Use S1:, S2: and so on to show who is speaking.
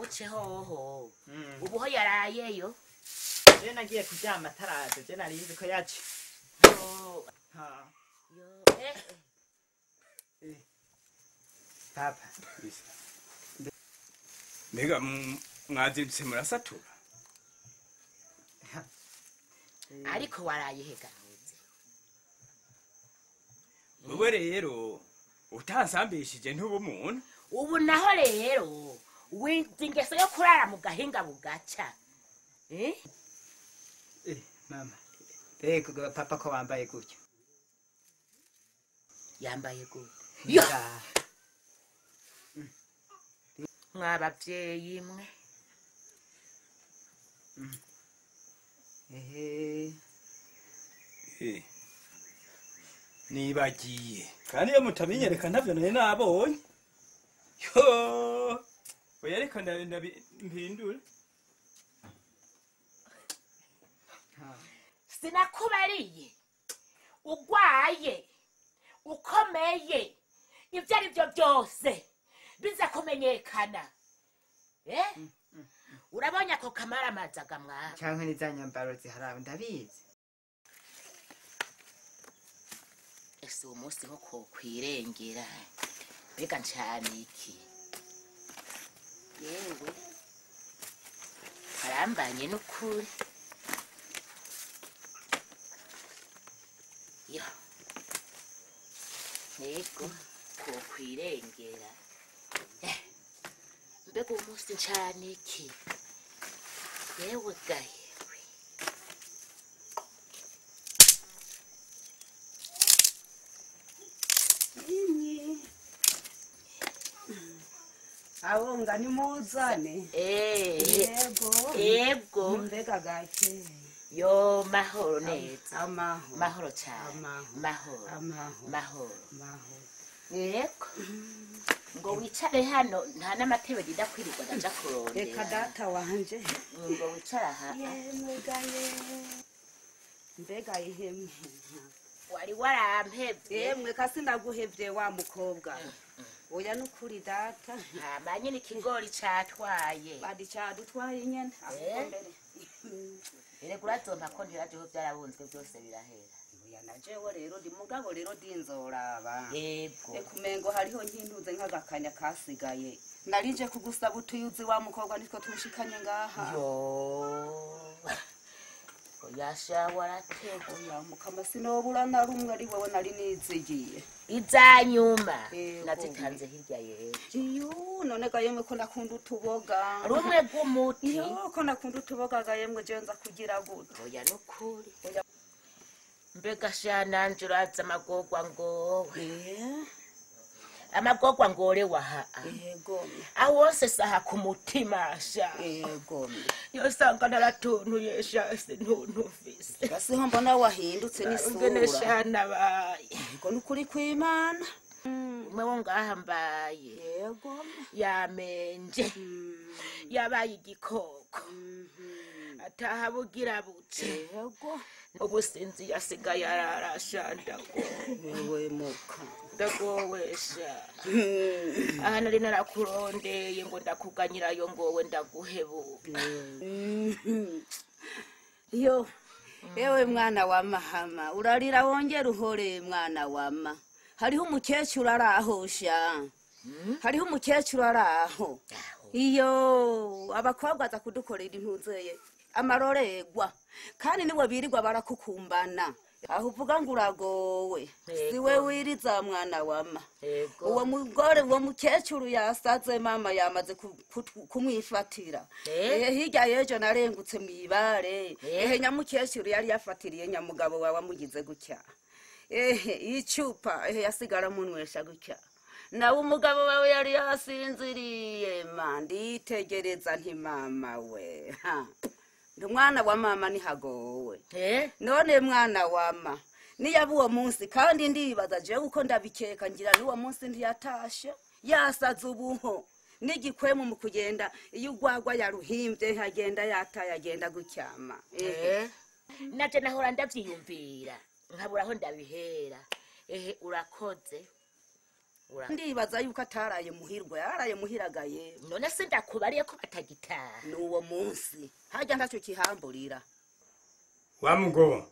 S1: buce hoho. Ubu ho yarayeyo.
S2: Je nagiye kuryama ataraza, je nari nzi ko yaje.
S1: Ha. Yo.
S2: Papa.
S3: Mbega mwazindutse murasatura.
S1: Ariko waraye heganuze.
S3: Wewe rero utansambishije ntuba umuntu.
S1: Ubu naho rero wize ingeso yo kurara mu gahinga bugaca. Eh?
S2: Mama. Mbega papa ko wambaye gutyo?
S1: Yambaye gute? Yo. Mwabavyeyi mwe.
S2: Ehe.
S3: Nibagiye. Kandi iyo mutamenyereka ntavyo nari nabonye. Yo. Oya reka mpindure.
S1: Sinakubariye. Ugwaye. Ukomeye. Ivyo ari byo byose biza kumenyekana. Eh? Urabonye ako kamaramaza gamwa.
S2: Canke n'izanyambaro ziharawe ndabizi.
S1: Ese uwo munsi ho kokwirengera. Mbega ncane iki? Yewe. Karambanye n'ukuri. Yo. Ego kokwirengera. Mbega uwo munsi ncane iki? Yewe gayewe.
S4: Awonga nimuzane.
S1: Yego. Yego.
S4: Mbega gake.
S1: Yo mahoro neza.
S4: Amahoro.
S1: Mahoro cyane. Mahoro. Mahoro.
S4: Mahoro.
S1: Yego. Ngo wicare hano nta n'amatebe ndakwirirwa ndaja kurondera.
S4: Reka data wanje.
S1: Ngo wicare aha.
S4: Yemwe gaye. Mbega ihemwe.
S1: Wari warampevye.
S4: Yemwe kasi ndaguhevye wa mukobwa. Oya nukuri data.
S1: Hama nyine ikigori catwaye.
S4: Badi cadutwaye nyene. Ahubwo mbere.
S1: Erega urazompa ko ntirajeho byarabunzwe byose birahera.
S4: Oya najewe rero ndi mugabo rero ndinzoraba.
S1: Yego.
S4: Ekumengo hariho nkintuze nk'agakanya kasigaye. Narije kugusaba utuyuzi wa mukobwa nitwo tushikanye ngaha.
S1: Yo. Oya sha waratego.
S4: Oya mukama sinobura na rumwe ari wewe nari nizigiye.
S1: Izanyuma nazitanze hirya yejo.
S4: Iyo none gayemwe ko nakunda utuboga.
S1: Rumwe rw'umuti.
S4: Iyo ko nakunda utuboga gayemwe je nza kugira gute.
S1: Oya nukuri. Mbega sha nanje uraza amagorwa ngowe. Amagorwa ngore waha.
S4: Yego.
S1: Aho wose saha ku mutima sha.
S4: Yego.
S1: Yosanga naratuntuye sha sintuntu mfise.
S4: Gasiho mbona wahindutse n'isura.
S1: Ngene sha nabaye.
S4: Yego nukuri kw'Imana.
S1: Umwe wo ngaha mbaye.
S4: Yego.
S1: Yamenje. Yabaye igikoko. Ataha bugira buce.
S4: Yego.
S1: Ubu sinzi yasigaye ararasha ndago.
S4: Wewe muka.
S1: Ndagowesha. Aha nari narakurondeye ngo ndakuganyirayo ngowe ndaguhebuka.
S4: Yo. Ewe mwana wa mahama, urarira wongera uhore mwana wama. Hariho umukecuru arahosha. Hariho umukecuru araho. Iyo abakobwa aza kudukorera intuzeye amaroregwa kandi niwe birirwa barakukumbana. Aho uvuga ngo uragowe siwe wiriza mwana wama. Uwo mugore uwo mukecuru yasaze mama yamaze kumwifatira. Ehe hirya yejo narengutse mwibare. Ehe nyamukecuru yari yafatiriye nyamugabo wawe amugize gutya. Ehe icupa ehe yasigara munwesha gutya. Nawe umugabo wawe yari yasinziriye ma nditegereza nti mama we. Mwana wa mama nihagowe. None mwana wama niyaba uwo munsi kandi ndibaza jewe uko ndabikeka ngira n'uwo munsi ntiyatashe yasaze ubuho n'igikwemu mu kugenda iyo ugwagwa yaruhimbye nkagenda yataye agenda gucyama.
S1: Naje nahora ndavyiyumvira nkabura aho ndabihera. Ehe urakoze.
S4: Ndibaza yuko ataraye muhirwa, yaraye muhiragaye.
S1: None se ndakubariye ko batagitaha?
S4: Ni uwo munsi hajya ntacyo kihamburira.
S3: Wa mugo.